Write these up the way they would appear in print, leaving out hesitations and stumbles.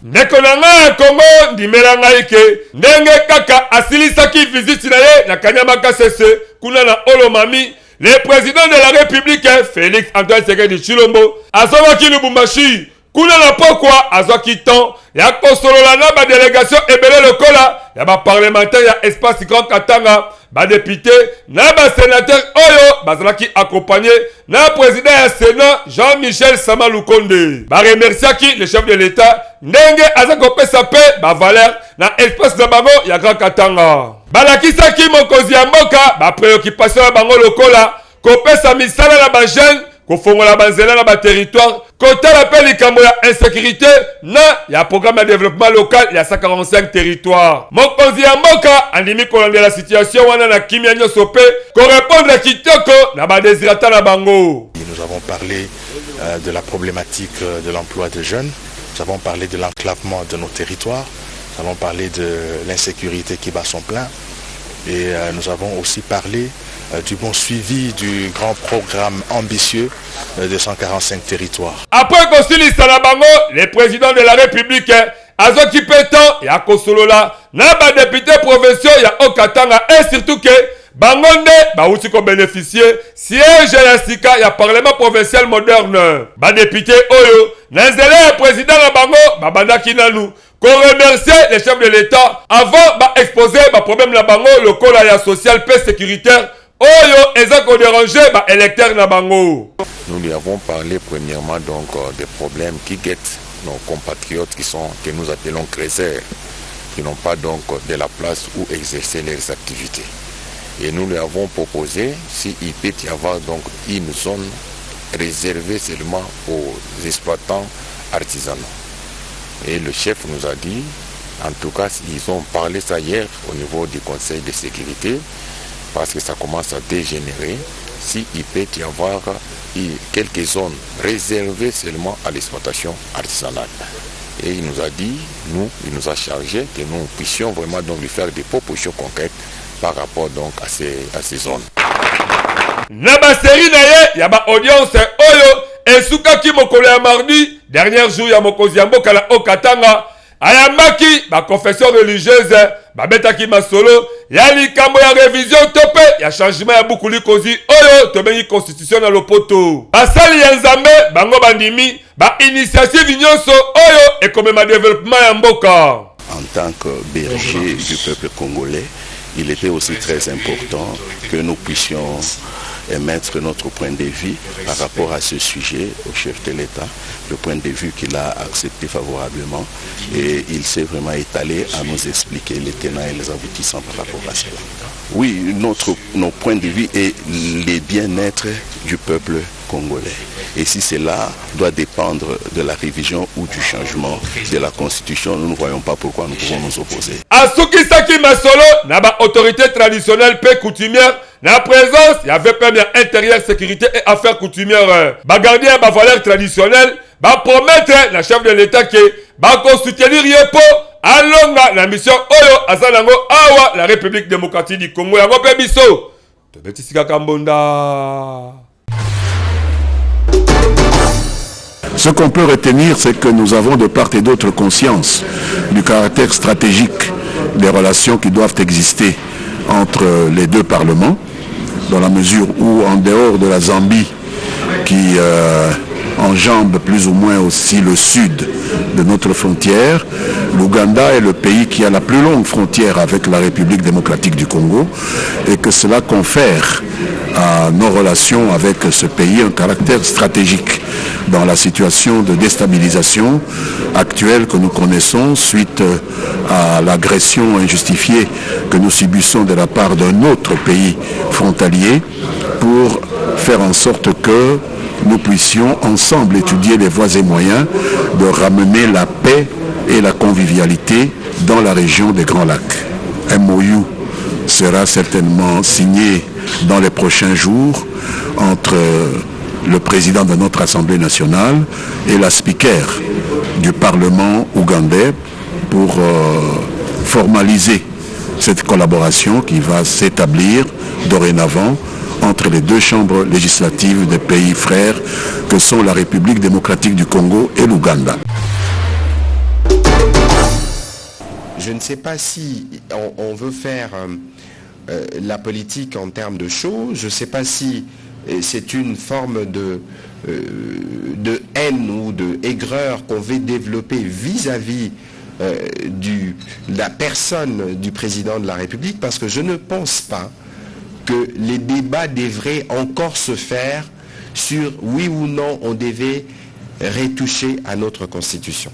Ndeko na ngai ya Congo, ndimela ngai ke ndenge kaka asilisaki visite na ye na Kaniama Kasese kuna na Haut-Lomami, le président de la République Félix Antoine Tshisekedi Tshilombo azongaki Lubumbashi. Kuna na pokwa azwaki temps ya kosolola na ba delegation ebele lokola ya ba parlementaire ya espace Grand Katanga, ba depute na ba senateur oyo bazalaki accompagne na président ya Sénat Jean-Michel Sama Lukonde. Ba remerciaki le chef de l'État ndenge aza kopesa mpe ba valeur na espace na bango ya Grand Katanga. Balakisaki mokonzi ya mboka ba préoccupation ya bango lokola kopesa misala na ba jeunes, kofongola banzela na ba territoire, kotala mpe likambo ya insécurité na ya programme ya développement local ya 145 territoire. Mokonzi ya mboka andimi kolandela situation wana na kimia nyonso mpe korépondre kitoko na badesiderata na bango. Nous avons parlé de la problématique de l'emploi des jeunes, nous avons parlé de l'enclavement de nos territoires, nous avons parlé de l'insécurité qui bat son plein et nous avons aussi parlé du bon suivi du grand programme ambitieux de 145 territoires. Après kosilisa na bango, le président de la République azwaki mpe temps ya kosolola na badéputé provinciaux ya Haut-Katanga et surtout ke bango nde bauti kobénéficie siège ya sika ya parlement provincial moderne. Badéputé oyo na nzela ya président na bango babandaki nanu koremercier le chef de l'État avant baexpose baproblème na bango lokola ya social mpe sécuritaire oyo eza kodéranger baélecteur na bango. Nous lui avons parlé premièrement donc des problèmes qui guettent nos compatriotes qui sont, que nous appelons creuseurs, qui n'ont pas donc de la place où exercer leurs activités. Et nous lui avons proposé s'il peut y avoir donc une zone réservée seulement aux exploitants artisanaux. Et le chef nous a dit, en tout cas, ils ont parlé ça hier au niveau du Conseil de sécurité, parce que ça commence à dégénérer, s'il peut y avoir quelques zones réservées seulement à l'exploitation artisanale. Et il nous a dit, nous, il nous a chargé que nous puissions vraiment donc lui faire des propositions concrètes par rapport donc à ces zones. Na basérie na ye ya baaudience oyo esukaki mokolo ya mardi, dernier jour ya mokonzi ya mboka na Haut-Katanga, ayambaki baconfession religieuse, babetaki masolo ya likambo ya révision to mpe ya changement ya buku likozi oyo tobengi constitution na lopoto. Basali ya Nzambe bango bandimi bainitiative nyonso oyo ekomema développement ya mboka. En tant que berger du peuple congolais, il était aussi très important que nous puissions émettre notre point de vue par rapport à ce sujet au chef de l'État, le point de vue qu'il a accepté favorablement, et il s'est vraiment étalé à nous expliquer les tenants et les aboutissants par rapport à cela. Oui, notre point de vue est le bien-être du peuple congolais. Et si cela doit dépendre de la révision ou du changement de la Constitution, nous ne voyons pas pourquoi nous pouvons nous opposer. Asukisaki masolo na baautorité traditionnelle mpe coutumière na présence ya VPM ya intérieur, sécurité et affaires coutumières. Bagardien ya bavaleur traditionnelle bapromettre na chef de l'État ke bakosoutenir ye mpo alonga na mission oyo aza nango awa la République démocratique du Congo. Yango mpe biso tobetisi kaka mbonda. Ce qu'on peut retenir, c'est que nous avons de part et d'autre conscience du caractère stratégique des relations qui doivent exister entre les deux parlements, dans la mesure où, en dehors de la Zambie, qui enjambe plus ou moins aussi le sud de notre frontière, l'Ouganda est le pays qui a la plus longue frontière avec la République démocratique du Congo et que cela confère à nos relations avec ce pays un caractère stratégique dans la situation de déstabilisation actuelle que nous connaissons suite à l'agression injustifiée que nous subissons de la part d'un autre pays frontalier, pour faire en sorte que nous puissions ensemble étudier les voies et moyens de ramener la paix et la convivialité dans la région des Grands Lacs. Un MOU sera certainement signé dans les prochains jours entre le président de notre Assemblée nationale et la speaker du Parlement ougandais pour formaliser cette collaboration qui va s'établir dorénavant entre les deux chambres législatives des pays frères que sont la République démocratique du Congo et l'Ouganda. Je ne sais pas si on, veut faire euh, la politique en termes de choses, je ne sais pas si c'est une forme de, de haine ou de aigreur qu'on veut développer vis-à-vis de la personne du président de la République, parce que je ne pense pas que les débats devraient encore se faire sur oui ou non on devait retoucher à notre Constitution.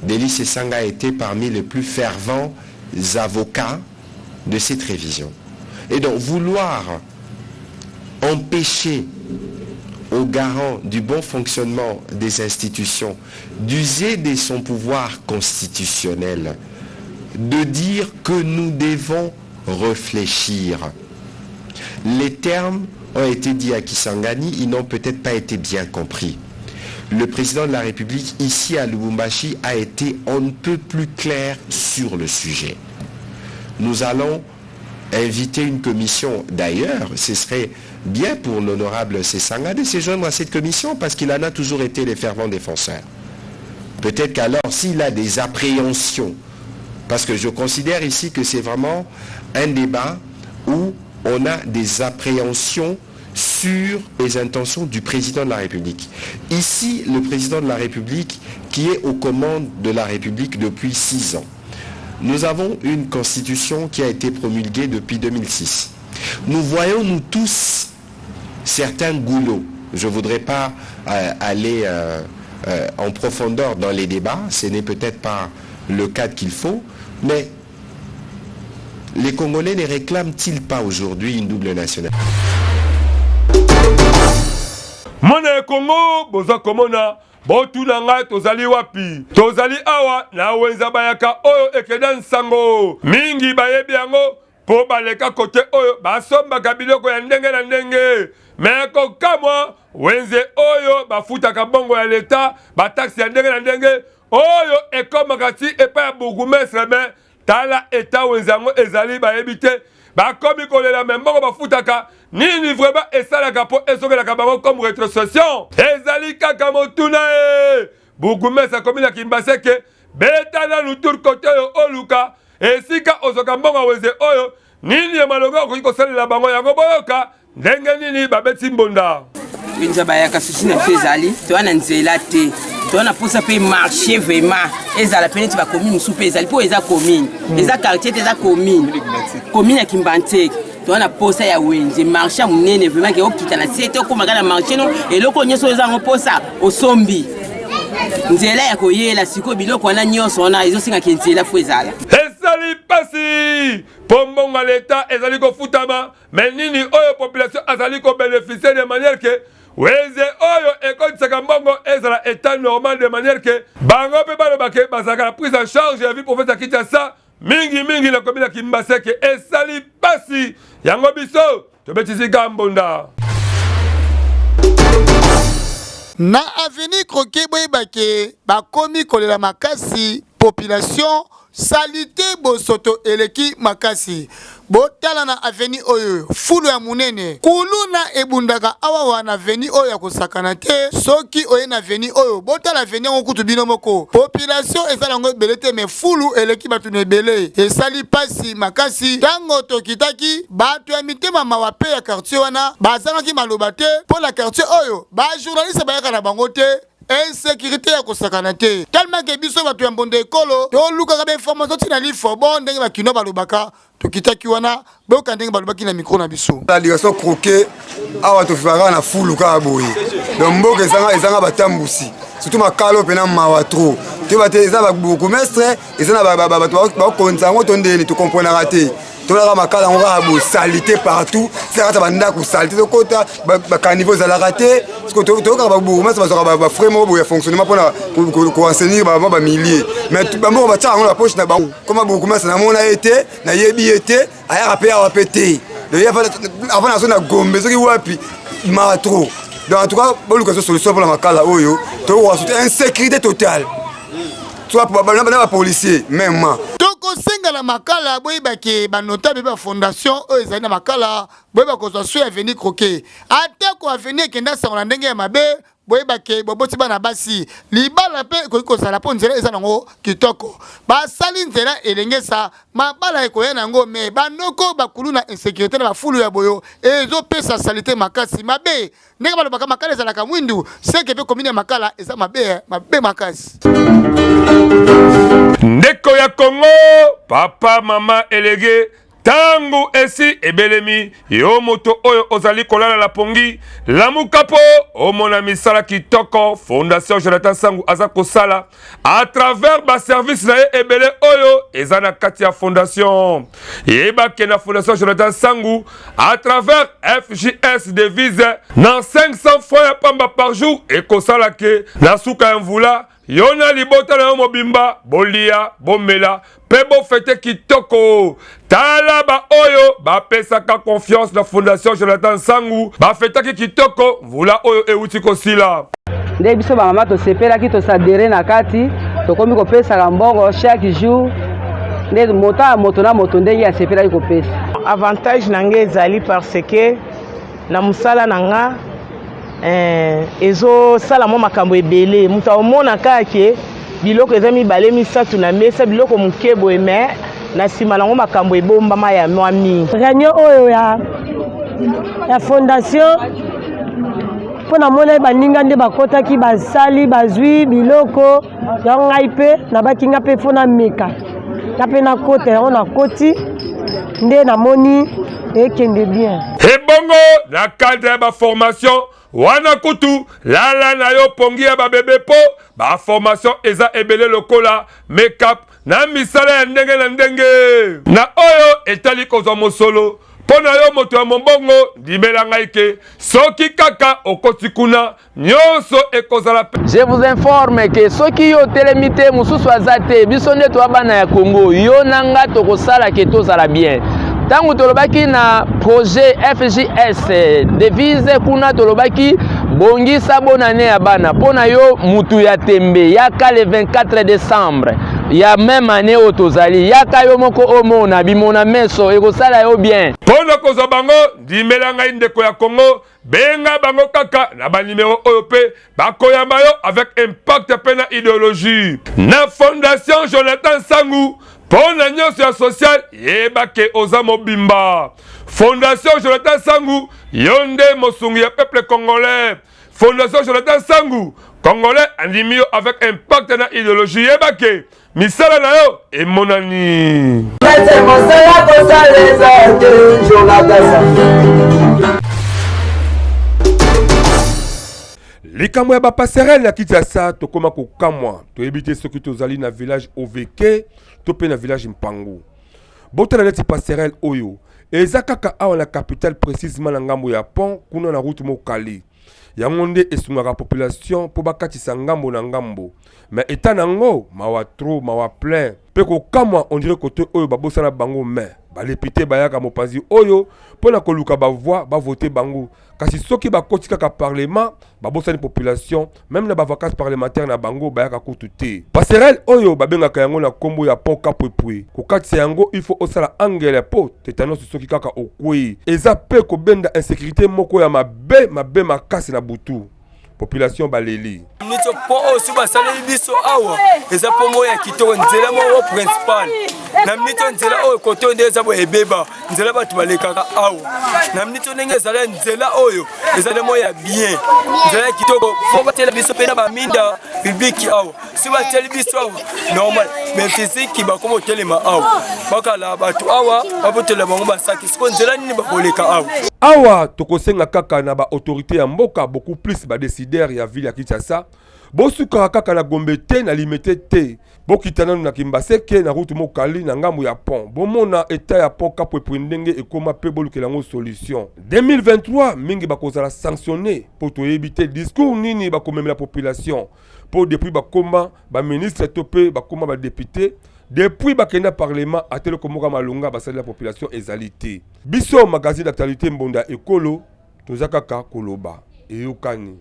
Delis Sessanga a été parmi les plus fervents avocats de cette révision. Et donc vouloir empêcher aux garants du bon fonctionnement des institutions d'user de son pouvoir constitutionnel, de dire que nous devons réfléchir. Les termes ont été dits à Kisangani, ils n'ont peut-être pas été bien compris. Le président de la République, ici à Lubumbashi, a été on ne peut plus clair sur le sujet. Nous allons inviter une commission. D'ailleurs, ce serait bien pour l'honorable Sessanga de se joindre à cette commission parce qu'il en a toujours été les fervents défenseurs. Peut-être qu'alors, s'il a des appréhensions, parce que je considère ici que c'est vraiment un débat où on a des appréhensions sur les intentions du président de la République. Ici, le président de la République qui est aux commandes de la République depuis six ans. Nous avons une constitution qui a été promulguée depuis 2006. Nous voyons, nous tous, certains goulots. Je ne voudrais pas aller en profondeur dans les débats, ce n'est peut-être pas le cadre qu'il faut, mais les Congolais ne réclament-ils pas aujourd'hui une double nationalité Mwana ya Congo, boza komona botuna ngai tozali wapi? Tozali awa na wenza bayaka oyo ekenda nsango mingi bayebi yango mpo baleka kote oyo basombaka biloko ya ndenge na ndenge. Me kokamwa wenze oyo bafutaka mbongo ya leta bataxe ya ndenge na ndenge oyo ekomaka ti epai ya bourgmestre me tala eta wenze yango ezali bayebi te bakomi kolela me mbongo bafutaka nini vraiment esalaka mpo ezongelaka bango comme retrocession ezali kaka motuna e bourgmestre akomi na kimbaseke beta nanu tour kote oyo oluka esika ozwaka mbongo ya wenze oyo nini ya malonga okoki kosalela bango yango boyoka ndenge nini babeti mbonda mpenza bayaka susi na biso ezali toya na nzela te toya na mposa mpe marché vraiment ezala mpe neti bacommune mosusu mpe ezali mpo eza commune eza quartier te eza commune commune ya kimbanseke toza na posa ya wenze marché ya monene vraiment ke okita na se te okomaka na marché no eloko nyonso oza yango posa osombi nzela ya koyela sikoyo biloko wana nyonso wana ezosengaka nzela fo ezala esali mpasi mpo mbongo ya leta ezali kofutama me nini oyo population azali kobeneficie de manière ke wenze oyo ekotisaka mbongo ezala etat normal de manière ke bango mpe baloba ke bazalaka na prise en charge ya vie province ya kinshasa mingi mingi na komi na kimbaseke esali mpasi yango biso tobetisi gambonda na avenue croquet boyeba ke bakomi kolela makasi population salite bosoto eleki makasi botala na avenue oyo fulu ya monene kuluna ebundaka awawa na avenue oyo ya kosakana te soki oye na avenue oyo botala avenue yango kutu bino moko population eza nango ebele te me fulu eleki bato na ebele esali mpasi makasi ntango tokitaki bato ya mitema mawa mpe ya quartier wana bazangaki maloba te mpo na quartier oyo bajournaliste bayaka na bango te insécurité ya kosakana te tellement ke biso bato ya mbonda ekolo tolukaka bainformation ntina lifobo ndenge bakino balobaka tokitaki wana boyoka ndenge balobaki na micro na biso la direction croquet awa tofibaka na fulu kaka boye donc mboka ezanga ezanga batambusi surtout makalo mpena mawa trop toyeba te eza babourgmestre eza na bato bakonza yango to ndeni tokomprenaka te tolaka makala yango kaka boye salite partout sekata bandako salite tokota bakaniveau ezalaka te toyokaka babourgmestre bazwaka bafrais moko boye ya fonctionnement mpona koenseigner bama bamillier mais bamoko batiaka yango na poche na bango koma bourgmestre namona ye te nayebi ye te ayaka mpe awa mpe te avant nazo na gombe soki wapi maa trop donc en tout cas boluka so solution mpona makala oyo tokoka surtout insécurité totale soit na bapolicier même tokosenga na makala boyebake banotable mpe bafondation oyo ezali na makala boyeba kozwa so ya avenue croquet atako avenue ekenda sango na ndenge ya mabe. Boyeba ke boboti bana basi, libala mpe ekoki kozala mpo nzela eza nango kitoko. Basali nzela elengesa mabala ekoya na yango, mais banoko bakuluna insecurite na bafulu ya boyo ezopesa salite makasi mabe. Ndenge balobaka makala ezalaka mwindu, seke mpe commune ya Makala eza mabe, mabe makasi. Ndeko ya Congo, papa mama elege Tango esi ebelemi, yo moto oyo ozali kolala na pongi, lamuka po omona misala kitoko Fondation Jonathan Sangu aza kosala à travers ba services na ye ebele oyo eza na kati ya fondation. Yeba ke na Fondation Jonathan Sangu à travers FJS devise na 500 francs ya pamba par jour ekosala ke na suka ya mvula Yo na libota na yo mobimba bolia, bomela mpe bofete kitoko. Tala baoyo bapesaka confiance na Fondation Jonathan Nsangu bafetaki kitoko mvula oyo euti kosila. Nde biso bamama tosepelaki, tosadere na kati, tokomi kopesaka mbongo chaque jour nde moto ya moto na moto ndenge asepelaki kopesa. Avantage na ngai ezali parce que na mosala na nga eh, ezosala mwa makambo ebele. Moto aomona kaka ke biloko eza mibale misato na mesa, biloko moke boye, mais na nsima nango makambo ebombama ya mwa mingi. Réunion oyo ya, ya fondation mpo namona baninga nde bakotaki basali bazwi biloko yango ngai mpe nabaki ngai mpe fo nameka nga mpe nakota yango nakoti nde namoni ekende bien. Ebongo na cadre ya ba formation wana kutu lala na yo pongi ya ba bebe po ba formation eza ebele lokola make-up na misala ya ndenge na ndenge. Na oyo etali kozwa mosolo mpo na yo moto ya mombongo, ndimela ngai ke soki kaka okoti kuna nyonso ekozala pe. Je vous informe que soki yo otelemi te mosusu aza te biso nde toa bana ya Congo yo na nga tokosala ke tozala bien ntango tolobaki na projet FJS devise kuna tolobaki bongisa bonane ya bana mpo na yo mutu ya tembe yaka le 24 décembre ya meme année oyo tozali yaka yo moko omona bimona meso ekosala yo bien mpo na kozwa bango ndimela ngai ndeko ya Congo Benga bango kaka na ba numero oyo pe bakoyamba yo avec impact pe na ideologie. Na Fondation Jonathan Sangu mpo na nyonso ya social yeba ke oza mobimba. Fondation Jonathan Sangu yo nde mosungi ya peuple congolais. Fondation Jonathan Sangu congolais andimi yo avec impact na ideologie yeba ke Misala na yo emonani. Mosala kosala eza te Jonathan. Likambo ya bapasserelle na Kinshasa tokoma kokamwa, toyebi te soki tozali na village Oveke to mpe na village Mpangu. Botala neti passerelle oyo eza kaka awa na capitale precisement na ngambo ya pont kuna na route Mokali. Yango nde esungaka population mpo bakatisa ngambo na ngambo. Mais etat nango mawa trop mawa plein pe kokamwa on dirait cote oyo babosana bango mais ba depute bayaka mopanzi oyo pona koluka ba voix ba voter bango kasi soki bakoti kaka parlement babosani population meme na ba vacances parlementaires na bango bayaka kutu te. Passerelle oyo babengaka yango na kombo ya pont Kapwepwe kokatisa yango il faut osala angle po tetanos soki kaka okweyi eza pe kobenda insecurite moko ya mabe mabe makasi na butu. Population baleli. Miso po oyo soki basaleli biso awa eza po moko ya kitoko, nzela moko principal na miniti nzela oyo kote oyo nde eza boye ebeba nzela bato balekaka awa na miniti ndenge ezala nzela oyo ezali moko ya bien nzela ya kitoko fo batiela biso mpe na baminda publiki awa si batieli biso awa normal mais fiziki bakoma otelema awa bakala bato awa babotela bango basaki siko nzela nini bakoleka awa. Awa tokosenga kaka na ba autorites ya mboka beaucoup plus ba decideurs ya ville ya Kinshasa bosukaka kaka na Gombe te na Limete te bokita nanu na Kimbaseke na route Mokali na ngambo ya pont bomona etat ya pont Kapwepwe ndenge ekoma pe bolukela yango solution. 2023 mingi bakozala sanctionner po toyebi te discours nini bakomemela population. Po depuis bakoma ba ministre to pe bakoma ba depute depuis bakenda parlement ata eloko moko ya malonga basalela population ezali te. Biso magazine d'actualite mbonda ya ekolo toza kaka koloba eyokani.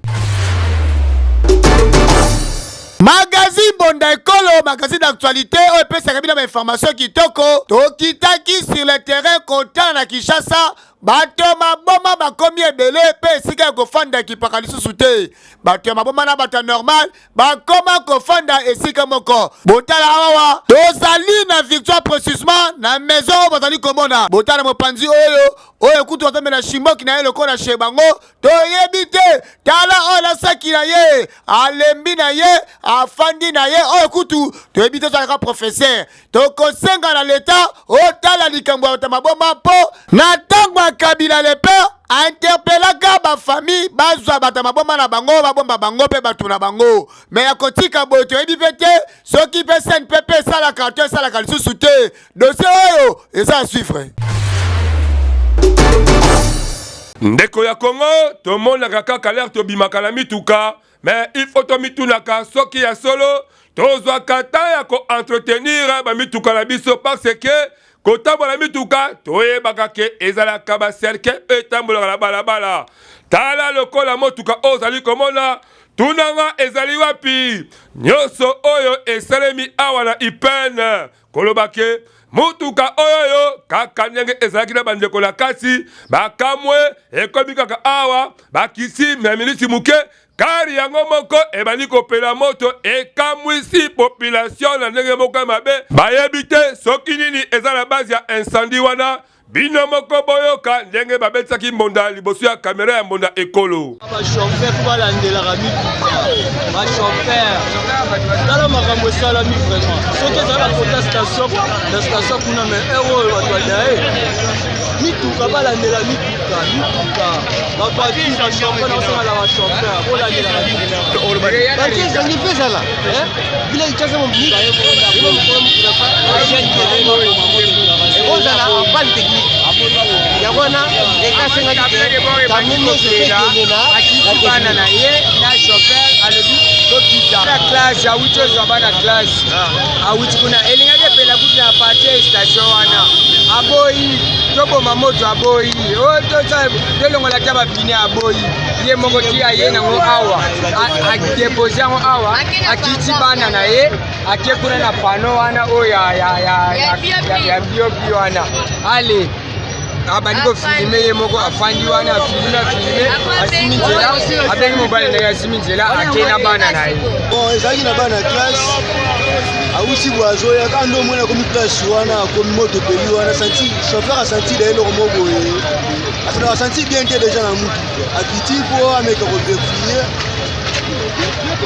Magazine Mbonda Ekolo, magazine d'actualité oyo epesaka bino ba information kitoko. Tokitaki sur le terrain kotala na Kinshasa. Bato ya maboma bakomi ebele mpe esika ya kofanda ekipaka lisusu te. Bato ya maboma na bato ya normal bakoma kofanda esika moko. Botala awa, tozali na Victoire precisement na maison oyo bozali komona. Botala mopanzi oyo, oyo kutu azomela shimboki na ye lokola chez bango, toyebi te. Tala oyo na saki na ye, alembi na ye, afandi na ye, oyo kutu toyebi te azalaka professeur. Tokosenga na leta otala likambo ya bato maboma mpo na ntango ya Kabila le père interpelaka bafamille bazwa bato maboma na bango babomba bango mpe bato na bango me ya kotika boye toyebi mpe te soki mpe CNPP esalaka to esalaka lisusu te. Dossier oyo eza ya suivre. Ndeko ya Congo, tomonaka kaka lere tobimaka na mituka, mais il faut tomitunaka soki ya solo tozwaka temps ya ko-entretenir bamituka na biso, parce que kotambola mituka toyebaka ke ezalaka bacercueil oyo etambolaka na balabala. Tala lokola motuka oyo ozali komona, tunanga ezali wapi? Nyonso oyo esalemi awa na IPN, koloba ke motuka oyo oyo kaka ndenge ezalaki na bandeko na kati bakamwe, ekomi kaka awa bakisi na miniti moke kari yango moko ebandi kopela moto, ekamwisi population na ndenge moko ya mabe. Bayebi te soki nini eza na base ya incendie wana. Bino moko boyoka ndenge babetisaki mbonda liboso ya kamera ya mbonda ekolo. Bachauffeur fo balandelaka mituka, bachauffeur tala makambo esalami vraiment. Soki ezala na kota station na station kuna, mais heure oyo bato badaye mituka, balandela mituka, mituka bavoiture, bachauffeur naosala na bachauffeur bolandelaka mituka. Parti ezangi mpe ezala bila Kinshasa ekozala en panne technique, yango wana leta asengaki ke camion nyonso ekende na bana na ye na chauffeur alobi tokita na classe, awuti ozwa bana classe, awuti kuna elingaki epela kutu na partie ya station wana, aboyi toboma moto, aboyi tolongola ata bapine, aboyi ye moko ti aye nango awa, adepose yango awa, akiti bana na ye, ake kuna na pano wana oyo ya biobio wana, ale abandi kofilme ye moko, afandi wana, afilme, afilme, asimi nzela, abengi mobali na ye, asimi nzela, ake na bana na ye. Bon, ezalaki na bana classe, awuti boye azoya kaka nde omoni akomi place wana, akomi moto epeli wana, santi chauffeur asanti da eloko moko boye, asalaka asanti bien te deja na mutu, akiti mpo ameka koverifie,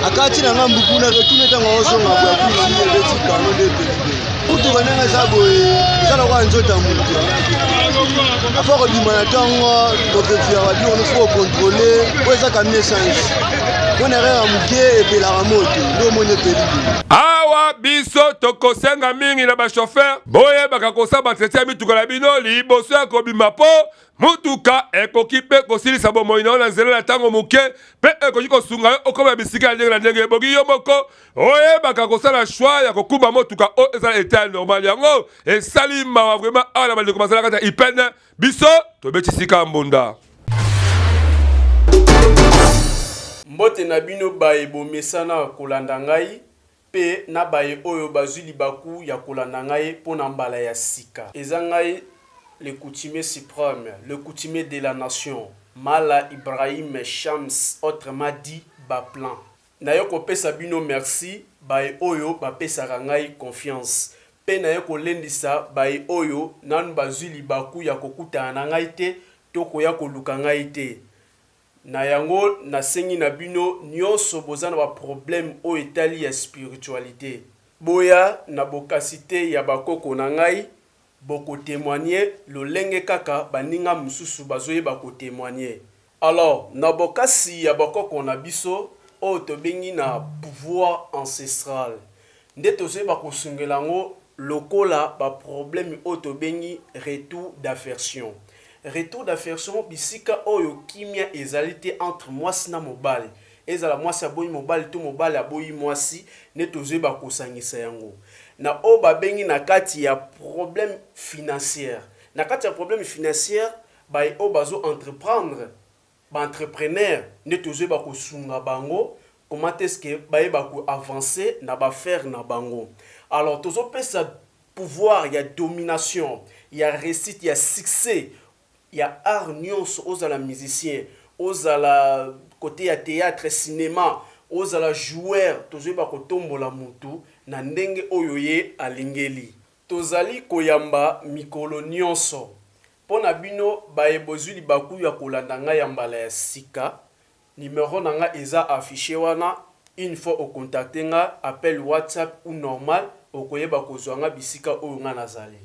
akati na ngambu kuna, retourne ntango aozonga boye akuti ebeti kano nde epeli boye. Mutuka ndenge eza boye eza lokola nzoto ya motu, afa kobima na ntongo koverifia babiloko, fo kocontrole po eza camion essence, mpo na erreur ya moke epelaka moto, nde omoni epeli boye. Awa biso tokosenga mingi na bachauffeur, boyebaka kosala baentretien ya mituka na bino liboso ya kobima, mpo motuka ekoki mpe kosilisa bomoi na yo na nzela na ntango moke, mpe ekoki kosunga yo okoma bisika ya ndenge na ndenge. Ebongi yo moko oyebaka kosala choix ya kokumba motuka oyo ezala etat ya normal. Yango esali mawa vraiment awa na bandeko bazala kati ya IPN, biso tobeti sika mbonda. Mbote na bino baye bomesana kolanda ngai mpe na baye oyo bazwi libaku ya kolanda ngai mpo na mbala ya sika. Eza ngai le coutumier supreme, le coutumier de la nation, Mala Ibrahim Shams autrement dit Baplan. Naye kopesa bino merci baye oyo bapesaka ngai confiance mpe naye kolendisa baye oyo nanu bazwi libaku ya kokutana na ngai te to koya koluka ngai te. Na yango nasengi na bino nionso boza na ba problème oyo etali ya spiritualite, boya na bokasi te ya ba koko na ngai, boko temoigner lolenge kaka baninga mosusu bazoyeba ko temoigner. Alors na bokasi ya bokoko na biso oyo tobengi na pouvoir ancestral nde tozoyeba kosungela yango lokola ba problème oyo tobengi retour d'affection. Retour d'affection bisika oyo kimia ezali te entre mwasi na mobali, ezala mwasi aboyi mobali to mobali aboyi mwasi nde tozoyeba kosangisa yango na oyo babengi na kati ya problème financière. Na kati ya problème financière baye oyo bazo entreprendre, ba entrepreneurs nde tozoyeba kosunga bango comment est-ce que bayeba ko avancer na ba affaires na bango. Alors tozopesa pouvoir ya domination, ya reussite, ya succès. ya art nionso ozala musicien ozala cote ya theatre, cinema ozala joueur tozoyeba kotombola mutu na ndenge oyo ye alingeli. Tozali koyamba mikolo nionso. Mpo na bino baye bozui libaku ya kolanda ngai ya mbala ya sika, numero na ngai eza affiche wana, une fois o contacter nga, appel WhatsApp ou normal, okoyeba kozua nga bisika oyo nga nazali.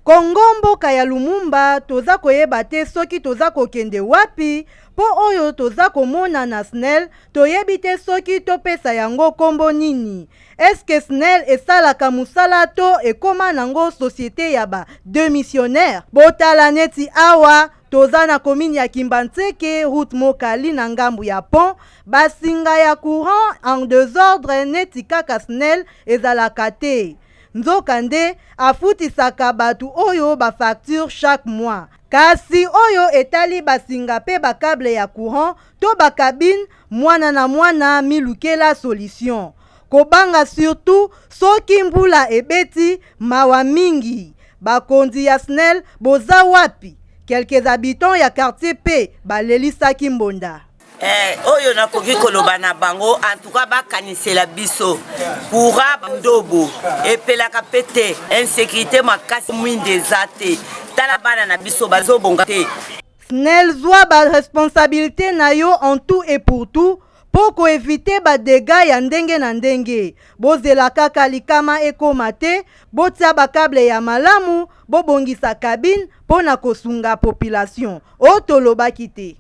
Congo mboka ya Lumumba toza koyeba te soki toza kokende wapi po oyo toza komona na snel toyebi te soki topesa yango kombo nini est ce que snel esalaka musala to ekoma nango societe ya ba demissionnaire botala neti awa toza na commune ya Kimbanseke route Mokali na ngambu ya pont ba singa ya courant en desordre neti kaka snel ezalaka te Nzoka nde afutisaka batu oyo ba factures chaque mois. Kasi oyo etali ba singa pe ba cable ya courant to ba cabine, mwana na mwana milukela solution. Kobanga surtout soki mbula ebeti, mawa mingi. Bakonzi ya SNEL boza wapi? Quelques habitants ya quartier pe balelisaki mbonda. Eh, oyo nakoki koloba na bango en tout cas bakanisela biso courant ndobo epelaka mpe te insécurité makasi mwinda eza te tala bana na biso bazobonga te SNEL zwa ba responsabilité na yo en tout et pour tout mpo ko eviter ba dégâts ya ndenge na ndenge. Bozela kaka likama ekoma te, botia ba cable ya malamu, bobongisa cabine mpo na kosunga population. O tolobaki te.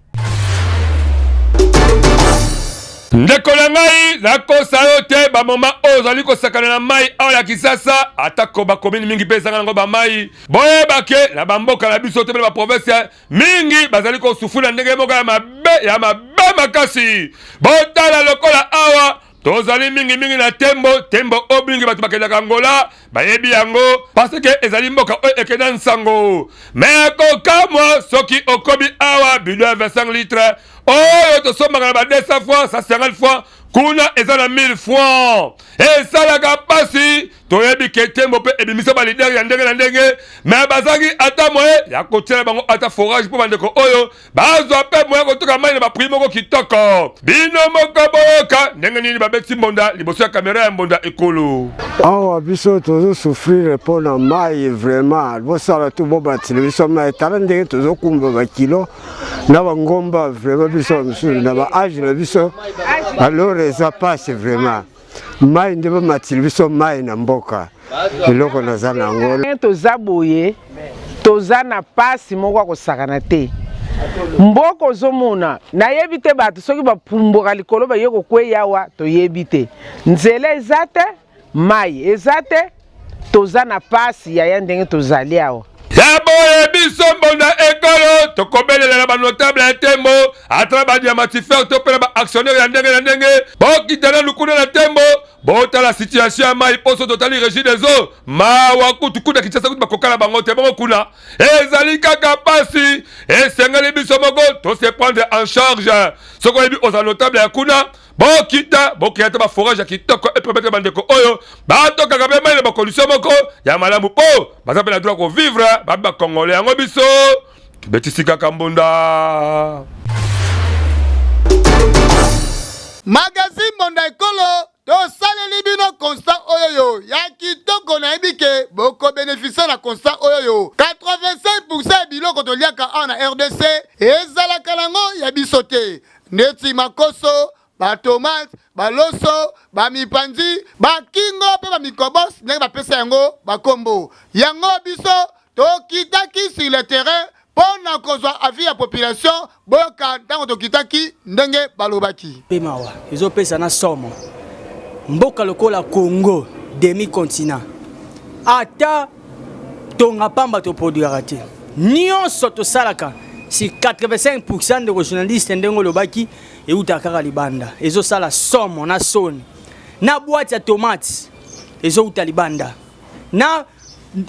Ndeko na ngai, nakosa yo te, bamoma oyo ozali kosakana na mai awa na Kisasa, atako bakomini mingi mpe ezanga nango bamai, boyeba ke na bamboka na biso to mpe na baprovince mingi bazali kosufri na ndenge moko ya mabe ya mabe makasi. Botala lokola awa tozali mingimingi na tembo tembo oyo mingi bato bakendaka Angola bayebi yango parce que ezali mboka oyo ekenda nsango. Me kokamwa soki okomi awa bidon ya 25 litre oyo tosombaka na ba 200 francs 150 francs kuna eza na 1000 francs esalaka mpasi. Toyebi ke tembo mpe ebimisa ba leader ya ndenge na ndenge, me bazangi ata moye ya kotiela bango ata forage mpo bandeko oyo bazwa mpe moye kotoka mai na baprix moko kitoko. Bino moko boyoka ndenge nini babeti mbonda liboso ya kamera ya mbonda ekolo. Awa biso tozo souffrir mpo na mai vraiment, bosala tu bobatela biso mai. Tala ndenge tozokumba bakilo na bangomba vraiment, biso misusu na ba age na biso, alors eza pasi vraiment. Mai nde bamatili biso mai na mboka, eloko naza na yango. Toza boye, toza na pasi moko ya kosakana te. Mboka ozomona, nayebi te bato soki bapumbwaka likolo baye kokweya awa, toyebi te. Nzela eza te, mai eza te, toza na pasi yaya ndenge tozali awa. Ya boye biso mbonda ekolo tokobelela na banotable ya tembo ata na badiamatifere to mpe na baactionnaire ya ndenge na ndenge bokita nanu kuna na tembo botala situation ya mai mposo totali régie des eaux mawa kutu kuna Kinshasa kutu bakokala bango te bongo kuna ezali kaka pasi esengeli biso moko to se prendre en charge soki oyebi oza notable ya kuna bokita bokea ata baforage ya kitoko epermettre bandeko oyo batokaka mpe mai na bakondition moko ya malamu mpo baza mpe na droit kovivre babi bakongole yango biso tobetisi kaka mbonda. Magazine Mbonda Ekolo tosaleli bino constat oyoyo ya kitoko nayebi ke bokobenefisie na constat oyoyo 85% ya biloko toliaka awa na rdc ezalaka nango ya biso te neti makoso, ba tomate, ba loso, ba mipanzi, ba kingo mpe ba mikobos ndenge bapesa yango bakombo. Yango biso tokitaki sur le terrain mpo na kozwa avis ya population. Boyoka ntango tokitaki ndenge balobaki. Mpe mawa ezopesa na somo mboka lokola Congo demi continent ata tonga pamba toproduiraka te nyonso tosalaka si 85% ndeko journaliste ndenge olobaki eutaka kaka libanda ezosala somo na soni na boite ya tomate ezouta libanda na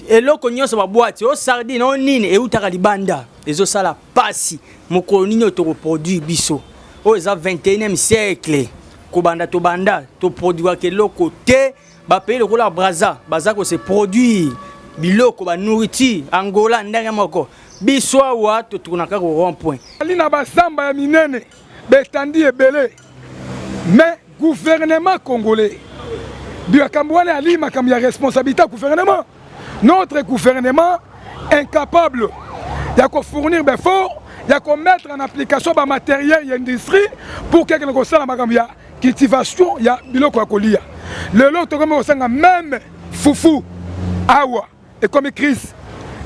eloko nyonso baboite o sardine o nini eutaka libanda ezosala pasi mokolo nini oyo tokoproduire biso oyo eza 21e siècle kobanda tobanda toproduiraka eloko te Ba pays lokola Brazza baza ko se produire. Biloko ba nourriture Angola ndenge moko. Biso awa totournaka ko rond point. Ali na bazamba ya minene betandi ebele mais gouvernement congolais makambo wana ali makambo ya responsabilité ya gouvernement. Notre gouvernement incapable ya kofournir baeffort ya komettre en application bamatériel ya industrie pour kekende kosala makambo ya cultivation ya biloko ya kolia. Lelo tokomi kosanga meme fufu awa ekomi crise,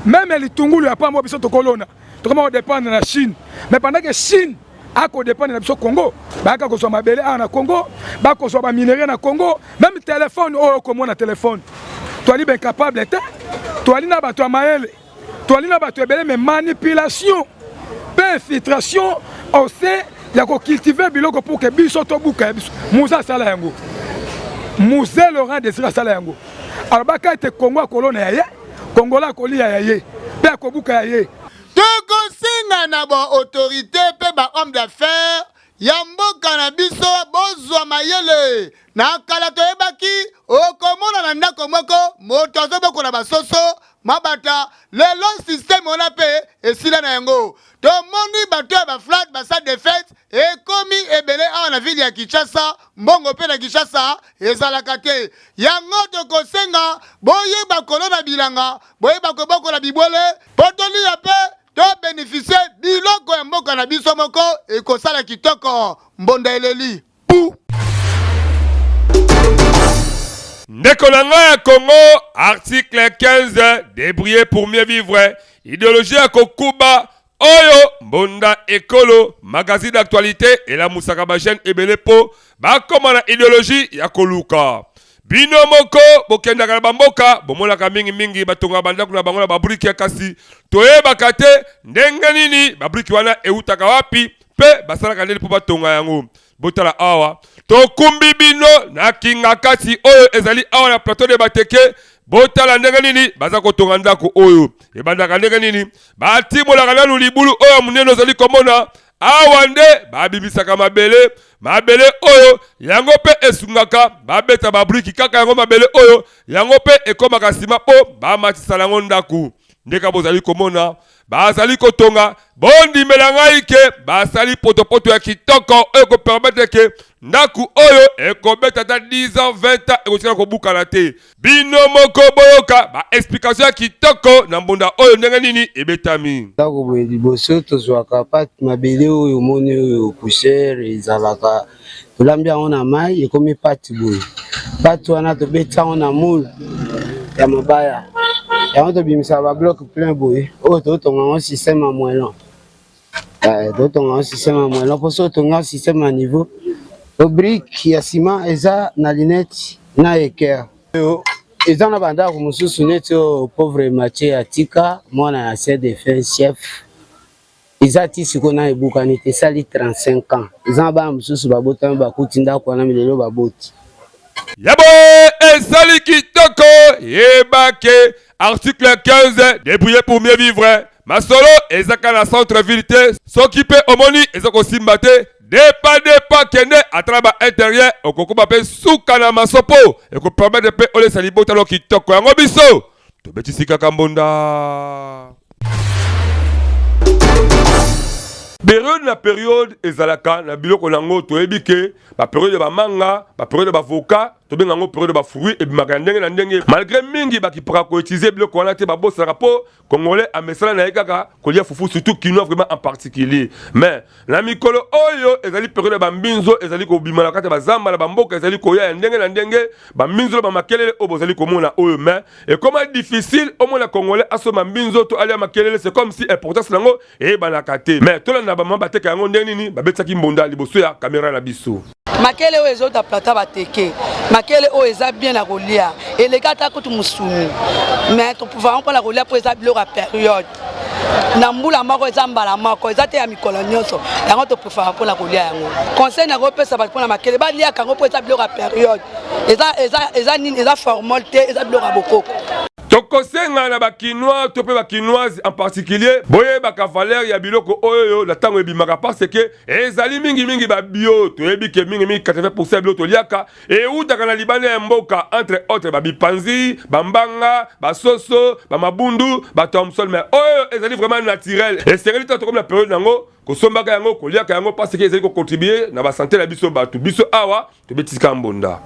meme litungulu ya pamba biso tokolona tokomi kodépendre na Chine, mais pendant que Chine akodépendre na biso Congo, bayaka kozwa mabele awa na Congo, bakozwa baminerai na Congo, meme telefone oyo okomona telefone toali baincapable te, toali na bato ya mayele, toali na bato ebele, mais manipulation mpe infiltration au sein ya kocultive biloko pour que biso tobuka ya biso. Muze asala yango, Muze Laurent Désiré asala yango, alobaka ete Congo akolona ya ye, Kongola akolia ya ye mpe akobuka ya ye. Tokosenga na ba autorites mpe ba hommes d'affaires ya mboka na biso bozwa mayele. Na kala toyebaki okomona na ndako moko moto azobokola basoso, mabata. Lelo système wana mpe esila na yango. Tomoni bato ya ba flat ba salle de fete ekomi ebele awa na ville ya Kinshasa, mbongo mpe na Kinshasa ezalaka te. Yango tokosenga boyeba kolona bilanga, boyeba kobokola bibwele mpo toliya mpe to beneficie biloko ya mboka na biso moko, ekosala kitoko. Mbonda eleli pu. Ndeko na ngai ya Congo, article 15, débrouiller pour mieux vivre, idéologie ya kokuba oyo mbonda ekolo magazine d'actualité elamusaka ba jeunes ebele mpo bakoma na idéologie ya koluka. Bino moko bokendaka na bamboka, bomonaka mingimingi batongaka bandako na bango na babrike, kasi toyebaka te ndenge nini babrike wana eutaka wapi mpe basalaka nini mpo batonga yango. Botala awa, tokumbi bino na Kingakati oyo ezali awa na plateau de Bateke. Botala ndenge nini baza kotonga ndako oyo. Ebandaka ndenge nini? Batimolaka nanu libulu oyo monene ozali komona awa, nde babimisaka mabele. Mabele oyo yango mpe esungaka babeta babriki kaka yango mabele oyo yango mpe ekomaka nsima mpo bamatisa yango ndako. Ndeka bozali komona bazali kotonga, bondimela ngai ke basali potopoto ya kitoko oyo ekopermettre ke ndako oyo ekobeta ata 10 ans 20 ans ekotikala kobukana te. Bino moko boyoka ba explication ya kitoko na mbonda oyo ndenge nini ebetami. Ndako boye liboso tozwaka pate mabele oyo omoni oyo poussière ezalaka, tolambi yango na mai ekomi pate boye. Pate wana tobeti yango na moule ya mabaya, yango tobimisaka ba bloc plein boye oyo totonga yango système ya moellon. Totonga yango système ya moellon mpo soki otonga yango système ya niveau, brique ya ciment eza na lunette na équerre. Oyo eza na bandako mosusu neti oyo pauvre Mathieu atika mwana ya chef de fin chef, eza ti sikoyo na ebukani te, esali 35 ans. Eza na bana mosusu babotami bakuti ndako wana milelo baboti. Ya boye ezali kitoko, yeba ke article 15 débrouiller pour mieux vivre masolo eza kaka na centre ville te, soki mpe omoni eza kosimba te depa depa kende ata na ba interieur, okokoma mpe suka na masopo ekopermettre mpe olesa libota lo kitoko. Yango biso tobetisi kaka mbonda. Periode na periode ezalaka na biloko na yango. Toyebi ke baperiode ya bamanga, baperiode ya bavoka, tobenga yango periode ya bafruit, ebimaka ya ndenge na ndenge. Malgré mingi bakipaka koutilize biloko wana te, babosanaka mpo congolais amesana na ye kaka kolia fufu, surtout kinois vraiment en particulier. Mais na mikolo oyo ezali periode ya bambinzo, ezali kobima na kati ya bazamba na bamboka, ezali koya ya ndenge na ndenge, bambinzo na bamakelele oyo bozali komona oyo. Mais ekoma difficile omona congolais asomba mbinzo to alia makelele, c'est comme si importance nango eyebanaka te. Mais tolanda bamama bateka yango ndenge nini babetisaki mbonda liboso ya kamera na biso. Makele oyo ezota plata bateke, makele oyo eza bien na kolia, eleki ata kutu mosuni, mais topuvaka mpona kolia mpo eza biloko ya periode na mbula moko, eza mbala moko, eza te ya mikolo nyonso. Yango toprefera mpona kolia yango. Conseil nakopesa bato mpona makele, baliaka yango mpo eza biloko ya periode, eza, eza, eza nini, eza formol te, eza biloko ya bokoko. Tokosenga na ba Kinois to pe ba Kinoises en particulier boyebaka valeur ya biloko oyo na tango ebimaka parce que ezali mingi mingi ba bio. Toyebi ke mingi mingi 80% ya biloko toliaka ewutaka na libanda ya mboka, entre autres ba bipanzi, ba mbanga, ba soso, ba mabundu, ba thomson, mais oyo ezali vraiment naturel. Esengeli tango tokomi na periode nango kosombaka yango, koliaka yango parce que ezali ko contribuer na ba sante na biso batu. Biso awa tobetisika mbonda.